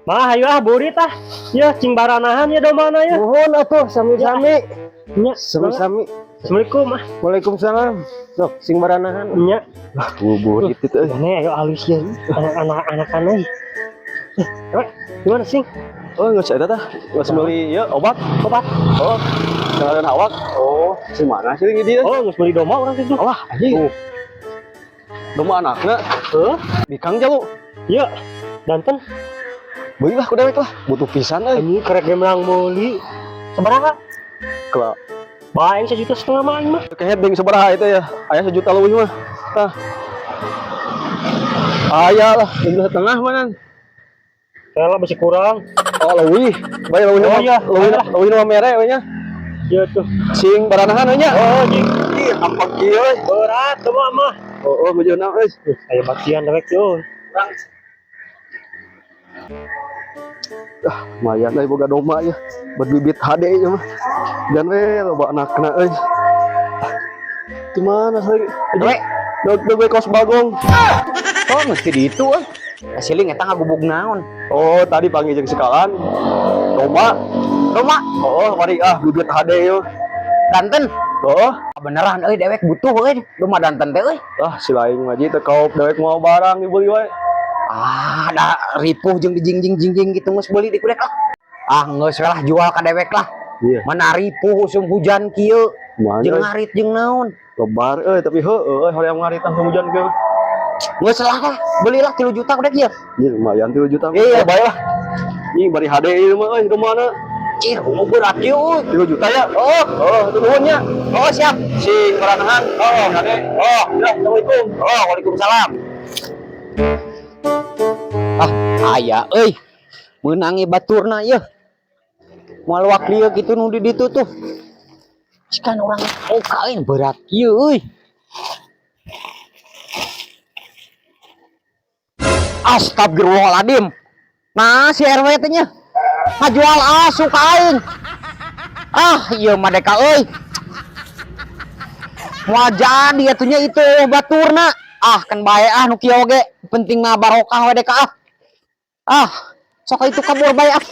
Mah ayo ah burit ah. Ya cing baranahan ya domana ya. Nuhun atuh sami-sami. Nya, Sami-sami. Assalamualaikum ah. Waalaikumsalam. Sok sing baranahan. Nya. Lah, burit itu euy. Mana ayo halus ya anak-anak euy. Eh, gimana sih? Oh, geus eta tah. Geus meuli ieu obat. Obat. Oh, jangan awak. Oh, si mana sih ini dia? Oh, geus meuli domba urang itu. Alah, anjing. Oh. Domba anakna Heuh? Bikang jalu. Iya. Danten. Beli lah ku dewek lah, butuh pisan euy. Ini kerek gemelang meuli. Sabaraha? Kela Bae 1,5 juta mah aing mah. kehead ding sabaraha itu ya. Aya 1 juta leuwih mah. Tah. Aya lah, 1,5 juta mana? Kela masih kurang. Oh, leuwih. Bae leuwih Oh, mah. iya. Leuwih leuwih mah mere we nya. Iya tuh. Sing baranahan we nya. Oh, anjing. Ih, ampak kieu euy. Berat domba mah. Oh, oh bejana euy. Aya bagian dewek yo. Ah, lumayan euy boga domba ya. Berbibit HD ieu mah. Dan we loba anakna euy. Di mana sih? We. Dog dog we kos bagong. Oh, mesti di itu euy. Siling eta ngagubug naon? Oh, tadi panggil jeung sekalan. Domba. Domba, Oh, mari ah bibit HD ieu. danten. Oh, Beneran euy dewek butuh euy domba danten teh euy. ah si lain mah teu kaup dewek mau barang dibeli wae. Ah, da ripuh jeung dijingjing-jingjing gitu geus beuli di kudek lah. Ah, geus we lah jual ka dewek lah. Iya. Mana ripuh usum hujan kieu. Mana Jeung euy? ngarit jeung naon. Lebar euy tapi heueuh euy hoream ngaritan hujan kieu. Geus lah, belilah 3 juta kudek ieu. Iya lumayan 3 juta. Iya. Bae lah. Ini bari HD ieu mah euy domana. Cih, berat ieu euy. 3 juta ya. Oh, Oh, itu nuhun nya. oh siap. Sing baranahan. Oh, HD. Oh, Ya, Assalamualaikum. oh, waalaikumsalam. Ah, aya euy. Meunangi baturna ieu. Moal wak lieu kitu nu di ditu tuh. Kan urang oka euy berat kieu euy. Astagfirullahaladzim. Nah, si RW teh nya ngajual asu ka aing. Ah, ieu mah deka euy. Moal jadi atuh nya itu baturna. Ah, kan bae ah nu kieu oge. Penting mah barokah we deka ah. Ah, sok itu kabur bae ah.